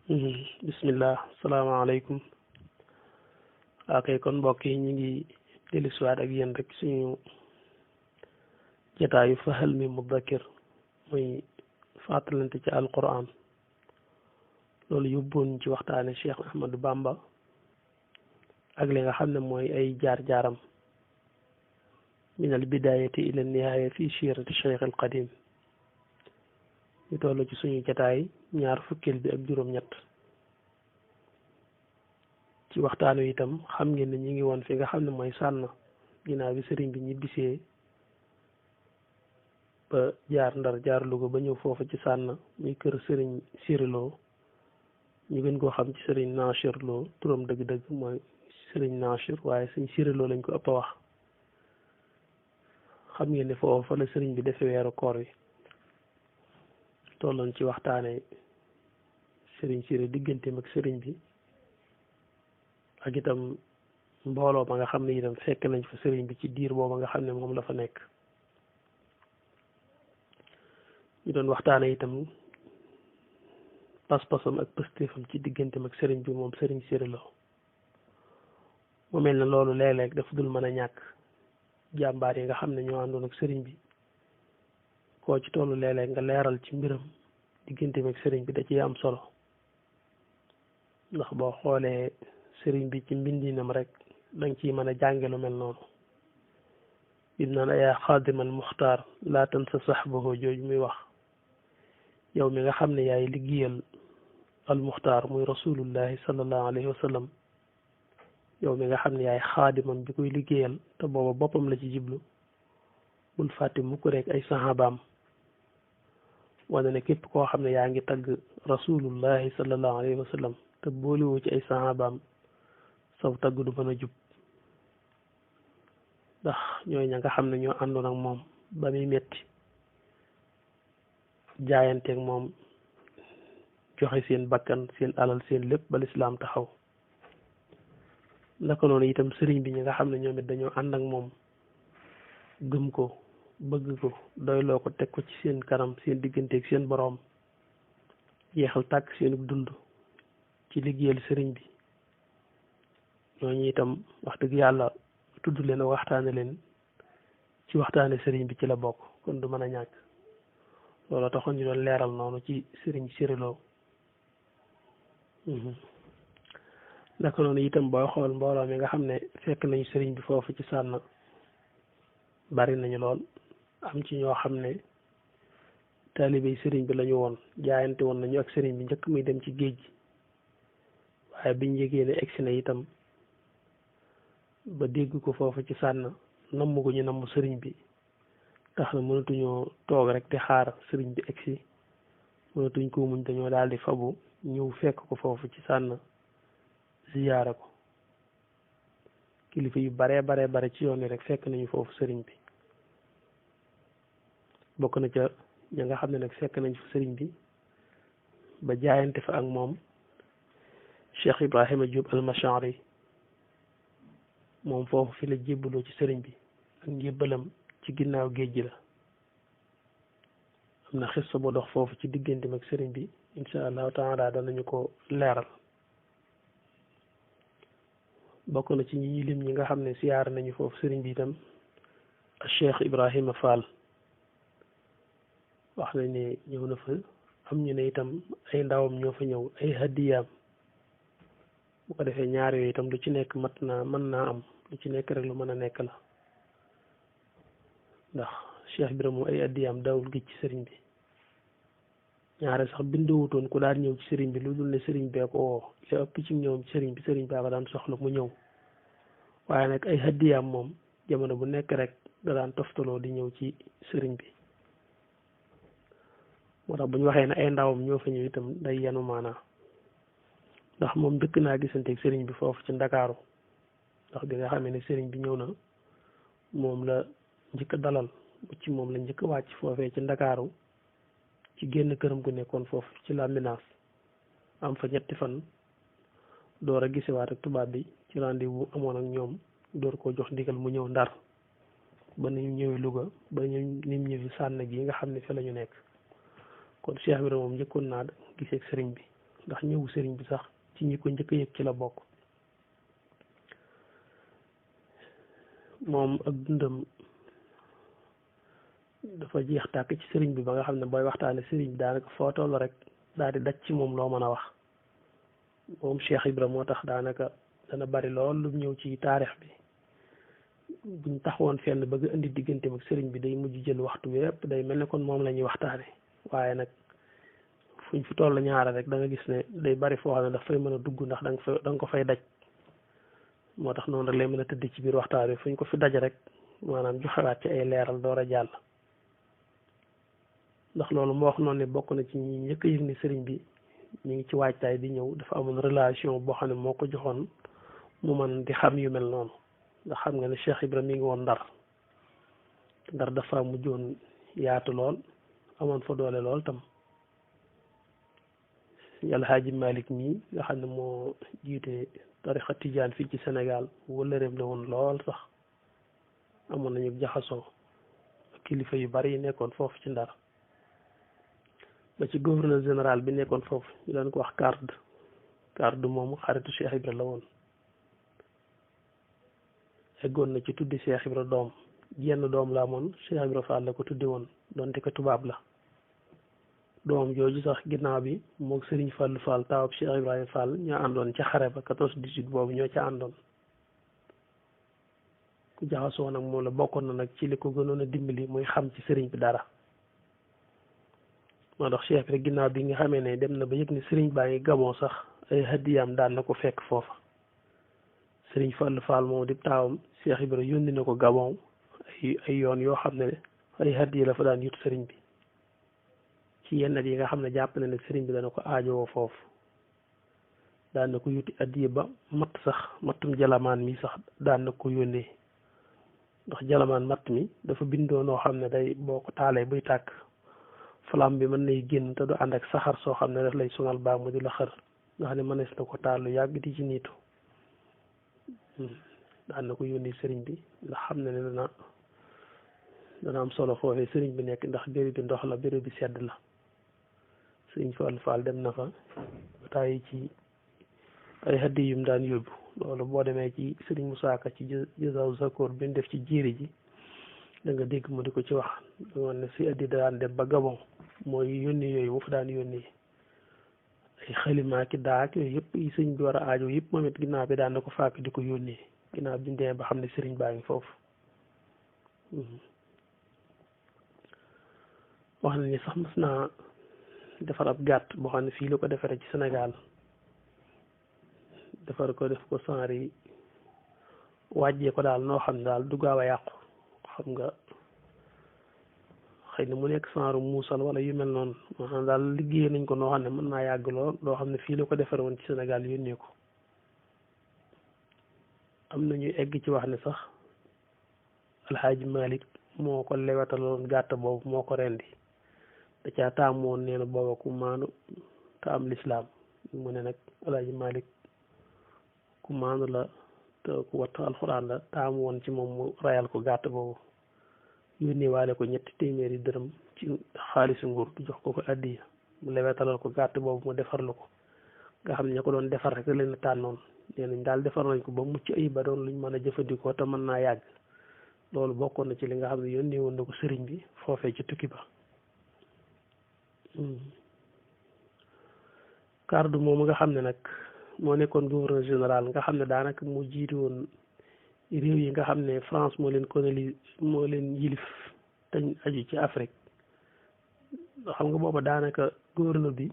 bismillah salaamaaleykum. ok kon mbokk yi ñu ngi dellusiwaat ak yéen rek suñu jotaayu Fahal mi Mudakkir muy fàttalante ci alquran loolu yóbbuwoon ci waxtaane Cheikh Ahmadou Bamba ak li nga xam ne mooy ay jaar-jaaram min al bidayati ila nihaaya fi siirati Cheikh al Qadim ñu toll ci suñu jotaay ñaar fukkeel bi ak juróom-ñett ci waxtaan wi itam xam ngeen ne ñu ngi woon fi nga xam ne mooy sànn ginnaaw bi sëriñ bi ñibbisee ba jaar Ndar jaar Louga ba ñëw foofu ci sànn muy kër sëriñ Siriloo ñu gën koo xam ci sëriñ Nachir Lo turam dëgg-dëgg mooy sëriñ Nachir waaye sëriñ Siriloo lañ ko ëpp a wax xam ngeen ne foofu fa la sëriñ bi defee weeru koor wi tolloon ci waxtaane sëriñ Siri digganteem ak sëriñ bi ak itam mbooloo ma nga xam ne itam fekk nañ fa sëriñ bi ci diir booba nga xam ne moom la fa nekk ñu doon waxtaane itam pas-pasam ak pëstéefam ci digganteem ak sëriñ bi moom sëriñ Siri Lo mu mel ne loolu léeg-léeg dafa dul mën a ñàkk jàmbaar yi nga xam ne ñoo àndoon ak sëriñ bi koo ci tollu léeg-léeg nga leeral ci mbiram digganteem ak sëriñ bi da ciy am solo ndax boo xoolee sëriñ bi ci mbindinam rek danga ciy mën a jànge lu mel noonu bim naan ayaa xaadimal muxtaar laa tansa saxbahu jooju muy wax yow mi nga xam ne yaay liggéeyal al muxtaar muy rasulullahi sallallahu alayhi wa sallam yow mi nga xam ne yaay xaadimam bi koy liggéeyal te booba boppam la ci jiblu bul fàtte mukk rek ay saxaabaam wane ne képp koo xam ne yaa ngi tagg rasulullahi sallallahu alayhi wa sallam te boolewoo ci ay saxaabaam saw tagg du mën a jub ndax ñooy ña nga xam ne ñoo àndoon ak moom ba muy metti jaayanteeg moom joxe seen bakkan seen alal seen lépp ba lislaam taxaw naka noonu itam sëriñ bi ñi nga xam ne ñoom it dañoo ànd ak moom gëm ko bëgg ko doyloo ko teg ko ci seen kanam seen digganteeg seen boroom yeexal tàkk seen dund ci liggéeyal sëriñ bi ñooñu itam wax dëgg yàlla tudd leen a waxtaane leen ci waxtaane sëriñ bi ci la bokk kon du mën a ñàkk loolu taxoon ñu doon leeral noonu ci sëriñ Siri Lo naka noonu itam booy xool mbooloo mi nga xam ne fekk nañu sëriñ bi foofu ci sànn bari nañu lool am ci ñoo xam ne taalibey sëriñ bi lañu woon jaayante woon nañu ak sëriñ bi njëkk muy dem ci géej gi waaye biñ yégee ne egsi na itam ba dégg ko foofu ci sànn namm ko ñu namm sëriñ bi tax na mënatuñoo toog rek di xaar sëriñ bi egsi mënatuñ ko muñ dañoo daal di fabu ñëw fekk ko foofu ci sànn ziyaara ko kilifa yu bare ci yoon wi rek fekk nañu foofu sëriñ bi bokk na ca ña nga xam ne nag fekk nañ fa sëriñ bi ba jaayante fa ak moom Cheikh Ibrahima Diop al-Mashari moom foofu fi la jébbaloo ci sëriñ bi ak njébbalam ci ginnaaw géej gi la am na xissa bu dox foofu ci digganteem ak sëriñ bi insha allahu taala danañu ko leeral bokk na ci ñi lim ñi nga xam ne siyaar nañu foofu sëriñ bi itam Cheikh Ibrahima Fall wax nañ ne ñëw na fa am ñu ne itam ay ndawam ñoo fa ñëw ay hadiyaam bu ko defee ñaar yooyu itam lu ci nekk mën naa am lu ci nekk rek lu mën a nekk la ndax Cheikh Ibrahima moom ay hadiyaam daawul gis ci sëriñ bi ñaare sax binduwutoon ku daan ñëw ci sëriñ bi lu dul ne sëriñ bee ko woo li ëpp ci ñëwam ci sëriñ bi sëriñ baa ko daan soxla mu ñëw waaye nag ay hadiyaam moom jamono bu nekk rek da daan toftaloo di ñëw ci sëriñ bi moo tax bu ñu waxee ne ay ndawam ñoo fa ñëw itam day yanu maanaa ndax moom dëkk naa gisanteeg sëriñ bi foofu ci ndakaaru ndax bi nga xamee ne sëriñ bi ñëw na moom la njëkk dalal ci moom la njëkk wàcc foofee ci ndakaaru ci génn këram gu nekkoon foofu ci la Minaas am fa ñetti fan door a gisewaat ak tubaab bi ci rendez-vous amoon ak ñoom door koo jox ndigal mu ñëw Ndar ba ni ñu ñëwee Louga ba ñu nim ñëwi sànn gi nga xam ne fi la ñu nekk kon Cheikh Ibrahima moom njëkkoon naa gisee ak sëriñ bi ndax ñëwu sëriñ bi sax ci ñi ko njëkk a yëg ci la bokk. moom ak dundam dafa jeex tàkk ci sëriñ bi ba nga xam ne booy waxtaane sëriñ bi daanaka foo toll rek daal di daj ci moom loo mën a wax. moom Cheikh Ibra moo tax daanaka dana bari lool lu ñëw ci taarix bi buñ taxawoon fenn bëgg indi diggante ak sëriñ bi day mujj jël waxtu bi yépp day mel ne kon moom la ñuy waxtaane waaye nag fuñ fi toll ñaare rek da nga gis ne day bari foo xam ne daf fay mën a dugg ndax da nga ko fay daj. moo tax noonu rek lay mën a tëdd ci biir waxtaan bi fuñ ko fi daj rek maanaam joxewaat ci ay leeral door a jàll. ndax loolu moo wax noonu ne bokk na ci ñi njëkk a yëg ni sëriñ bi ñu ngi ci waajtaay di ñëw dafa amoon relation boo xam ne moo ko joxoon mu man di xam yu mel noonu. ndax xam nga ne Cheikh Ibra mi ngi woon ndar dafa mujjoon yaatu lool amoon fa doole lool tam. Alhaaji Malick mii nga xam ne moo jiite tarixa tijaan fii ci Sénégal wala réew la woon lool sax amoon nañu jaxasoo kilifa yu bari yi nekkoon foofu ci ndar ba ci gouverneur général bi nekkoon foofu ñu daan ko wax Card moomu xaritu Cheikh Ibra la woon. eggoon na ci tuddi Cheikh Ibra doom jenn doom la amoon Cheikh Ibra Fall la ko tuddi woon donte ko tubaab la. doom jooju sax ginnaaw bi moog Serigne Fallou Fall taawab Cheikh Ibrahima Fall ñoo àndoon ca xare ba 14-18 boobu ñoo ca àndoon. ku jaxasoo nag moom la bokkoon na nag ci li ko gënoon a dimbali muy xam ci sëriñ bi dara. moo tax Cheikh bi ginnaaw bi nga xamee ne dem na ba yëg ni sëriñ baa ngi Gabon sax ay hadiyaam daan na ko fekk foofa. Serigne Fallou Fall moom di taawam Cheikh Ibra yónni na ko Gabon ay yoon yoo xam ne ay hadiya la fa daan yut sëriñ bi. ci yenn yi nga xam ne jàpp na ne sëriñ bi dana ko aajowoo foofu daan na ko yuti addiye ba mattum jalamaan mi sax daan na ko yónnee ndax jalamaan matt mi dafa bindoo noo xam ne day boo ko taalee buy tàkk flamme bi mën nay génn te du ànd ak saxar soo xam ne daf lay sonal baa mu di la xër nga xam ne mënees na ko taal lu yàgg di ci niitu daan na ko yónnee sëriñ bi ndax xam ne dana am solo foofee sëriñ bi nekk ndax béréb bi ndox la béréb bi sedd la. Sëriñ Fall dem na fa bataay ci ay haddi yum daan yóbbu loolu boo demee ci Sëriñ Musaa Ka ci Jazaaw Zakoor bi def ci jiiri ji da nga dégg mu di ko ci wax woon ne si addi daan dem ba Gabon mooy yónni yooyu mu fa daan yónni ay xalima ki daak yooyu yëpp yi sëñ bi war a aajo yëpp moom it ginnaaw bi daan na ko fàkk di ko yónnee ginnaaw bi ñu demee ba xam ne sëriñ baa ngi foofu. wax na ni sax mas naa defar ab gàtt boo xam ne fii la ko defaree ci Sénégal defar ko def ko sanri wàjjee ko daal noo xam ne daal du gaaw a yàqu xam nga xëy na mu nekk sanru muusal wala yu mel noonu moo xam ne daal liggéey nañ ko noo xam ne mën naa yàgg lool loo xam ne fii la ko defare woon ci Sénégal yónnee ko am na ñuy egg ci wax ne sax Alxaaji Malick moo ko lewetaloon gàtt boobu moo ko rendi da caa taamu woon nee na booba ku maandu te am lislaam mu ne nag Alaaji Malick ku maandu la te ku wattu alxuraan la taamu woon ci moom mu rayal ko gàtt boobu yónnee waale ko 3 téeméeri dërëm ci xaalisu nguur jox ko addiya mu lewetalal ko gàtt boobu mu defarlu ko nga xam ne ña ko doon defar rek leen tànnoon nee nañ daal defar nañ ko ba mucc ayib ba doon luñ mën a jëfandikoo te mën naa yàgg loolu bokkoon na ci li nga xam ne yónnee woon na ko sëriñ bi foofee ci tukki ba. Card moomu nga xam ne nag moo nekkoon gouverneur général nga xam ne daanaka mu jiitu woon réew yi nga xam ne France moo leen yilif tañ aju ci Afrique xam nga booba daanaka gouverneur bi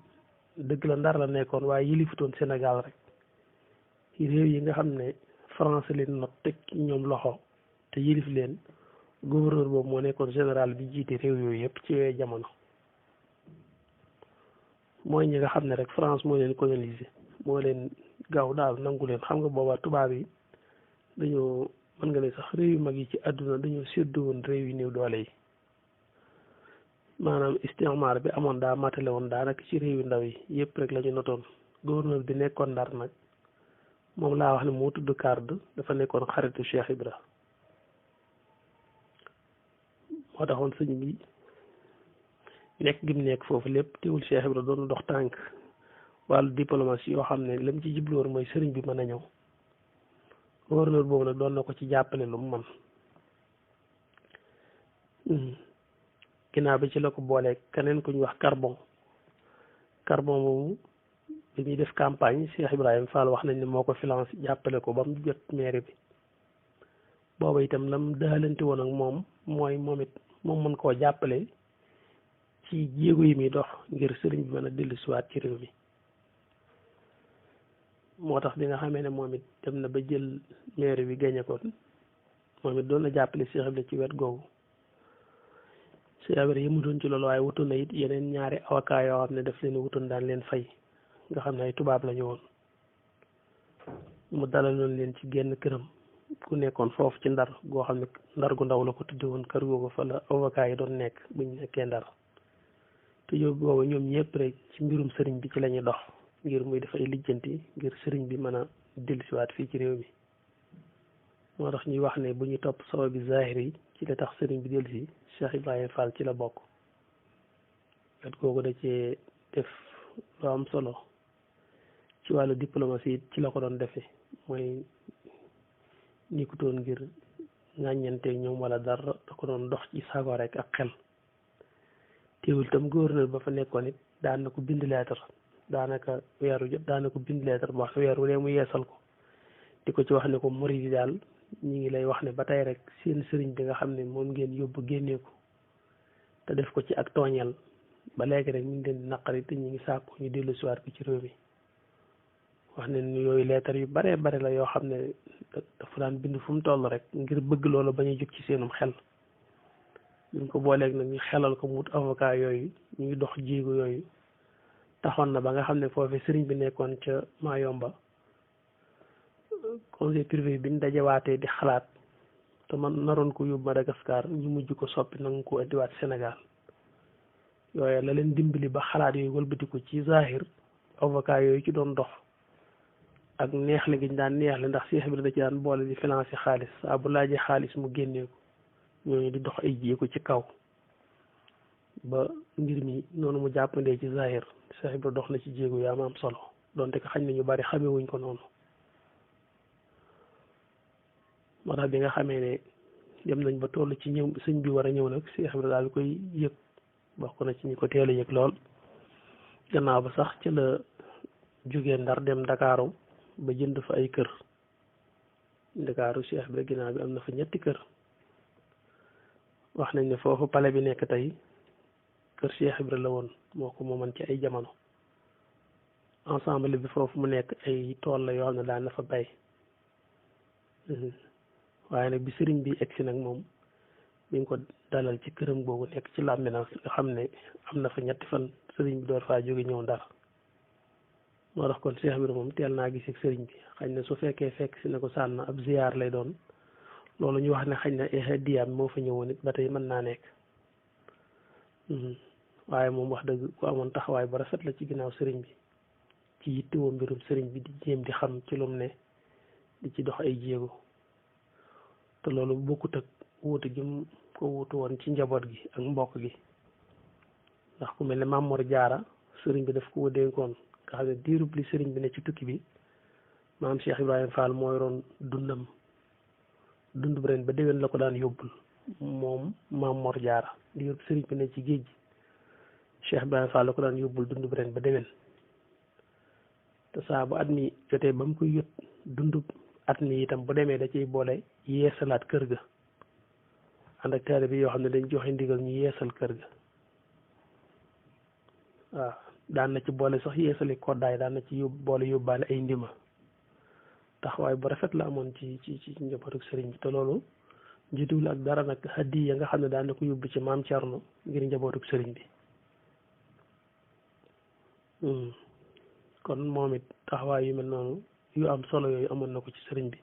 dëgg la Ndar la nekkoon waaye yilifutoon Sénégal rek réew yi nga xam ne France leen not teg ñoom loxo te yilif leen gouverneur boobu moo nekkoon général bi jiite réew yooyu yëpp ci yooyu jamono mooy ñi nga xam ne rek France moo leen colonisé moo leen gaaw daal nangu leen xam nga booba tubaab yi dañoo mën nga ne sax réew yu mag yi ci àdduna dañoo séddoo woon réew yu néew doole yi maanaam istimar bi amoon daa matale woon daanaka ci réew yu ndaw yi yëpp rek la ñu notoon gouverneur bi nekkoon Ndar nag moom laa wax ne moo tudd Card dafa nekkoon xaritu Cheikh Ibra moo taxoon sëñ bi nekk gi mu nekk foofu lépp teewul Cheikh Ibra doon dox tànk wàllu diplomatie yoo xam ne lam ci jubluwoon mooy sëriñ bi mën a ñëw gouverneur boobu nag doon na ko ci jàppale lu mu man ginnaaw bi ci la ko boolee keneen ku ñu wax carbon moomu bi muy def campagne Cheikh Ibrahima Fall wax nañ ne moo ko financé jàppale ko ba mu jot mairie bi booba itam lam daalante woon ak moom mooy moom mën koo jàppale ci jéego yi muy dox ngir sëriñ bi mën a dellusiwaat ci réew mi moo tax bi nga xamee ne moom it dem na ba jël mairie bi gañe ko moom it doon na jàppale Cheikh Ibrahima ci wet googu Cheikh Ibrahima yëmutoon ci loolu waaye wutoon na it yeneen ñaari avocat yoo xam ne daf leen wutoon daan leen fay nga xam ne ay tubaab la ñu woon mu dalaloon leen ci genn këram ku nekkoon foofu ci ndar goo xam ne ndar gu ndaw la ko tudde woon kër googu fa la avocat yi doon nekk buñ nekkee ndar te yow boobu ñoom ñëpp rek ci mbirum sëriñ bi ci la ñuy dox ngir muy def ay lijjanti ngir sëriñ bi mën a dellusiwaat fii ci réew mi moo tax ñuy wax ne bu ñu topp sabab bi zahir yi ci la tax sëriñ bi dellusi Cheikh Ibrahima Fall ci la bokk kat googu da cee def lu am solo ci wàllu diplomatie it ci la ko doon defee mooy ni ko doon ngir ŋàññanteeg ñoom wala dara da ko doon dox ci sago rek ak xel teewul tam gouverneur ba fa nekkoon it daan na ko bind leetar daanaka weeru jot daan na ko bind leetar ba wax weeru lee mu yeesal ko di ko ci wax ne ko murid yi daal ñi ngi lay wax ne ba tey rek seen sëriñ bi nga xam ne moom ngeen yóbbu génnee ko te def ko ci ak tooñeel ba léegi rek ñu ngi leen di naqari te ñu ngi sàkku ñu dellu siwaat ko ci réew mi wax ne ni yooyu leetar yu bare bare la yoo xam ne dafa daan bind fu mu toll rek ngir bëgg loolu bañ a jóg ci seenum xel ñu ko booleeg nag ñu xelal ko mut avocat yooyu ñu ngi dox jéego yooyu taxoon na ba nga xam ne foofee sëriñ bi nekkoon ca Mayomba conseil privé bi ñu dajewaatee di xalaat te man naroon ko yóbbu Madagascar ñu mujj ko soppi nangu ko indiwaat Sénégal yooyu la leen dimbali ba xalaat yooyu wëlbatiku ci zahir avocat yooyu ci doon dox ak neexle gi ñu daan neexle ndax Cheikh bi da ci daan boole di financé xaalis saa bu laajee xaalis mu génnee ko ñooñu di dox ay jéego ci kaw ba mbir mi noonu mu jàppandee ci zahir Cheikh bi dox na ci jéego yu am solo donte ko xañ na ñu bari xamee wuñ ko noonu moo tax bi nga xamee ne dem nañ ba toll ci ñëw sëñ bi war a ñëw nag Cheikh bi daal koy yëg bokk na ci ñi ko teel a yëg lool gannaaw ba sax ci la jógee Ndar dem Ndakaaru ba jënd fa ay kër Ndakaaru Cheikh bi ginnaaw bi am na fa ñetti kër wax nañ ne foofu pale bi nekk tey kër Cheikh Ibra la woon moo ko mooman ci ay jamono ensemble bi foofu mu nekk ay tool la yoo xam ne daan na fa bay waaye nag bi sëriñ bi egsi nag moom mi ngi ko dalal ci këram googu nekk ci Lambinaas nga xam ne am na fa ñetti fan sëriñ bi door faa jóge ñëw Ndar moo tax kon Cheikh Ibra moom teel naa gis ak sëriñ bi xañ na su fekkee fekk si ne ko sànn ab ziyaar lay doon loolu ñu wax ne xañ na hadiyaam moo fa ñëwoon it ba tey mën naa nekk waaye moom wax dëgg ku amoon taxawaay bu rafet la ci ginnaaw sëriñ bi ci yittewoo mbirum sëriñ bi di jéem di xam ci lum ne di ci dox ay jéego te loolu bokkut ak wuutu gi mu ko wuutu woon ci njaboot gi ak mbokk gi ndax ku mel ne Mamour Jaara sëriñ bi daf ko dénkoon nga xam ne diirub li sëriñ bi ne ci tukki bi maam Cheikh Ibrahima Fall mooy roon dundam dund bu ren ba déwén la ko daan yóbbul moom Mamour Jaara diirub sëriñ bi ne ci géej gi Cheikh Ibrahima Fall la ko daan yóbbul dund bu ren ba déwén te saa bu at mi jotee ba mu koy yot dund at mi itam bu demee da ciy boole yeesalaat kër ga ànd ak taalibe bi yoo xam ne dañ joxe ndigal ñu yeesal kër ga waaw daan na ci boole sax yeesali koddaay daan na ci boole yóbbaale ay ndima taxawaay bu rafet la amoon ci njabootu sëriñ bi te loolu jiituwul ak dara nag hadiya nga xam ne daan na ko yóbbu ci maam Thierno ngir njabootu sëriñ bi kon moom it taxawaay yu mel noonu yu am solo yooyu amoon na ko ci sëriñ bi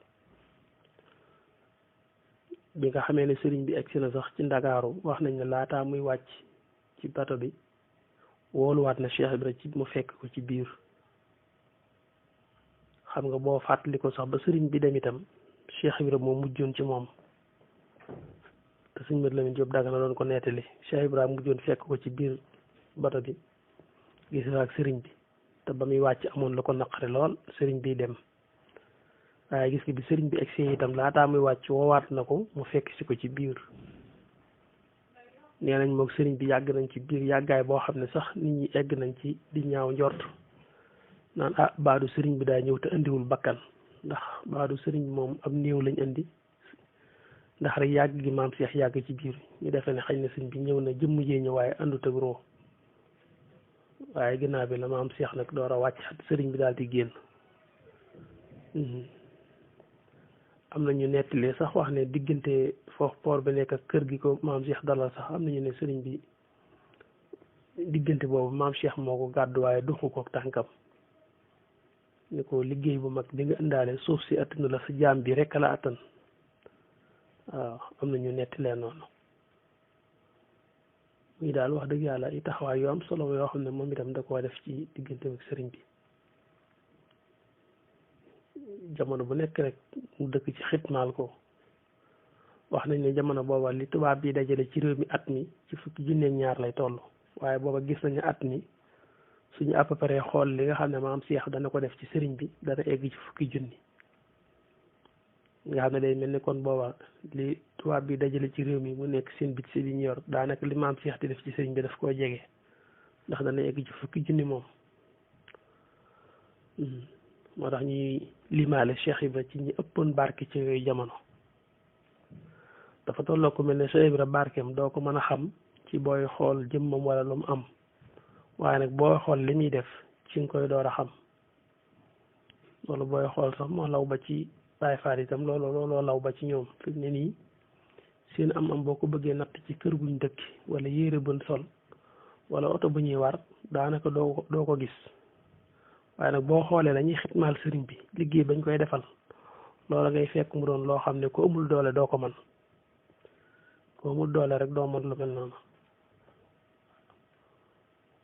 bi nga xamee ne sëriñ bi egsi na sax ci Ndakaaru wax nañ ne laataa muy wàcc ci bato bi wooluwaat na Cheikh Ibra ci mu fekk ko ci biir xam nga boo fàttali ko sax ba sëriñ bi dem itam Cheikh Ibra moo mujjoon ci moom te sëñ Mat Lamin Jóob Dagana doon ko nettali Cheikh Ibra mujjoon fekk ko ci biir bato bi gis ak sëriñ bi te ba muy wàcc amoon la ko naqari lool sëriñ bi dem waaye gis nga bi sëriñ bi egsi itam laataa muy wàcc woowaat na ko mu fekk si ko ci biir nee nañ moog sëriñ bi yàgg nañ ci biir yàggaay boo xam ne sax nit ñi egg nañ ci di ñaaw njort naan ah baadu sëriñ bi daa ñëw te indiwul bakkan ndax baadu sëriñ bi moom ab néew lañ indi ndax rek yàgg gi maam Cheikh yàgg ci biir ñu defee ne xëy na sëriñ bi ñëw na jëmm jee ñëw waaye àndut ak roo waaye ginnaaw bi la maam Cheikh nag door a wàcc sëriñ bi daal di génn am na ñu nettalee sax wax ne diggante foofu port bi nekk ak kër gi ko maam Cheikh dalal sax am na ñu ne sëriñ bi diggante boobu maam Cheikh moo ko gàddu waaye doxu ko tànkam ni ko liggéey bu mag bi nga indaale suuf si attanu la sa jaam bi rek la attan waaw am na ñu nettalee noonu muy daal wax dëgg yàlla i taxawaay yu am solo yoo xam ne moom itam da koo def ci diggante ak sëriñ bi jamono bu nekk rek mu dëkk ci xitmaal ko wax nañ ne jamono booba li tubaab bi dajale ci réew mi at mi ci fukki junneeg ñaar lay toll waaye booba gis nañu at mi suñu à peu près xool li nga xam ne maam Cheikh dana ko def ci sëriñ bi dana egg ci fukki junni nga xam ne day mel ni kon booba li tubaab bi dajale ci réew mi mu nekk seen bit si bi ñu yor daanaka li maam Cheikh di def ci sëriñ bi daf koo jege ndax dana egg ci fukki junni moom moo tax ñuy limaale Cheikh Ibra ci ñi ëppoon barke ci yooyu jamono dafa tolloo ko mel ne Cheikh Ibra barkeem doo ko mën a xam ci booy xool jëmmam wala lu mu am waaye nag booy xool li muy def ci nga koy door a xam loolu booy xool sax moo law ba ci Baay Faal itam looloo law ba ci ñoom fi ne nii seen am boo ko bëggee natt ci kër guñ dëkk wala yére buñ sol wala oto bu ñuy war daanaka doo ko gis waaye nag boo xoolee dañuy xitmaal sëriñ bi liggéey bañ koy defal loola ngay fekk mu doon loo xam ne ko amul doole doo ko man ko amul doole rek doo mën lu mel noonu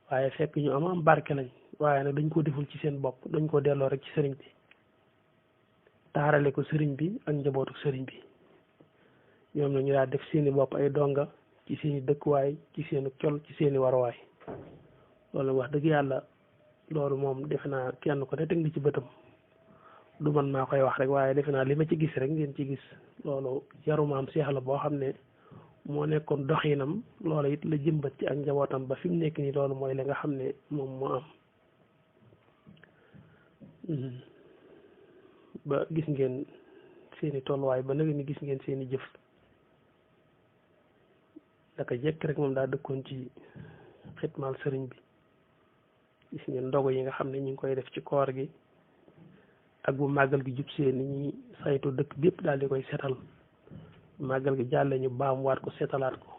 waaye fekk ñu am barke lañ waaye nag dañ ko deful ci seen bopp dañ ko delloo rek ci sëriñ bi taarale ko sëriñ bi ak njabootu sëriñ bi ñoom na ñu daa def seeni bopp ay donga ci seeni dëkkuwaay ci seeni col ci seeni waruwaay loolu wax dëgg yàlla loolu moom defe naa kenn ko ne teg na ci bëtam du man maa koy wax rek waaye defe naa li ma ci gis rek ngeen ci gis loolu yaru maam Cheikh la boo xam ne moo nekkoon doxinam loola it la jëmbat ci ak njabootam ba fi mu nekk nii loolu mooy la nga xam ne moom moo am ba gis ngeen seeni tolluwaay ba nag ni gis ngeen seeni jëf daka jekk rek moom daa dëkkoon ci xitmaal sëriñ bi gis ngeen ndogu yi nga xam ne ñu ngi koy def ci koor gi ak bu màggal gi jub see ni ñuy saytu dëkk bépp daal di koy setal màggal gi jàlle ñu baamuwaat ko setalaat ko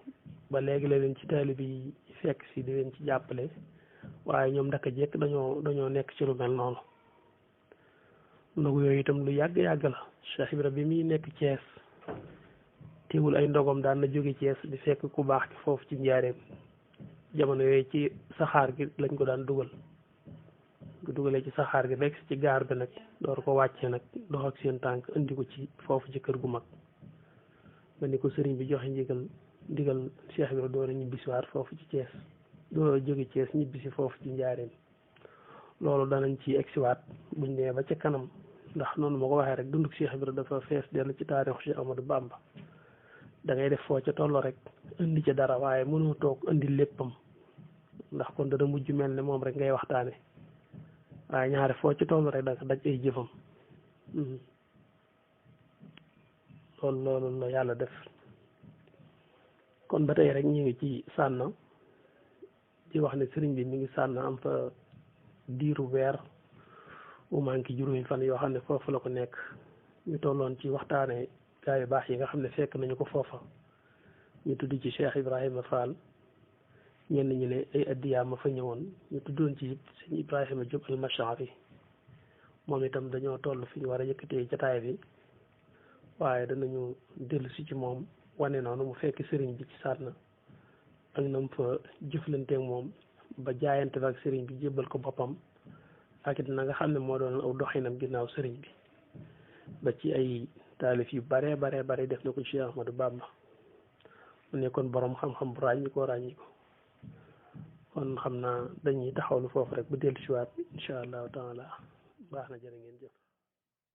ba léegi la leen ci taalibe yi fekk si di leen ci jàppale waaye ñoom daka jekk dañoo nekk ci lu mel noonu ndogu yooyu itam lu yàgg la Cheikh Ibra bi muy nekk Thiès teewul ay ndogom daan na jóge Thiès di fekk ku baax ki foofu ci njaareem jamono yooyu ci saxaar gi lañ ko daan dugal bu dugalee ci saxaar gi rek ci gaar bi nag door ko wàccee nag dox ak seen tànk indi ko ci foofu ci kër gu mag ba ni ko sëriñ bi joxe ndigal Cheikh Ibra door a ñibbisiwaat foofu ci Thiès door a jóge Thiès ñibbisi foofu ci njaareem loolu danañ ci egsiwaat buñ nee ba ca kanam ndax noonu ma ko waxee rek dunduk Cheikh Ibra dafa fees dellu ci taarixu Cheikh Amadou Bamba da ngay def foo ca tollo rek indi ca dara waaye mënoo toog indi léppam ndax kon dana mujj mel ne moom rek ngay waxtaane waaye ñaare foo ci toll rek da nga daj ay jëfam loolu la yàlla def kon ba tey rek ñu ngi ci sànna di wax ne sëriñ bi mi ngi sànna am fa diiru weer bu manqué juróomi fan yoo xam ne foofu la ko nekk ñu tolloon ci waxtaane gaa yu baax yi nga xam ne fekk nañu ko foofa ñu tudd ci Cheikh Ibrahima Fall ñenn ñu ne ay addiyaam ma fa ñëwoon ñu tuddoon ci sëñ Ibrahima Diop al-Mashari moom itam dañoo toll fi ñu war a yëkkatee jataay bi waaye danañu dellu si ci moom wane noonu mu fekk sëriñ bi ci sànn ak na mu fa jëflanteeg moom ba jaayante ak sëriñ bi jébbal ko boppam ak it na nga xam ne moo doon aw doxinam ginnaaw sëriñ bi ba ci ay taalif yu bare def na ko Cheikh Ahmadou Bamba mu nekkoon borom xam-xam bu ràññi ko kon xam naa dañuy taxawlu foofu rek bu dellu siwaat incha allahu taala baax na jërë ngeen jëf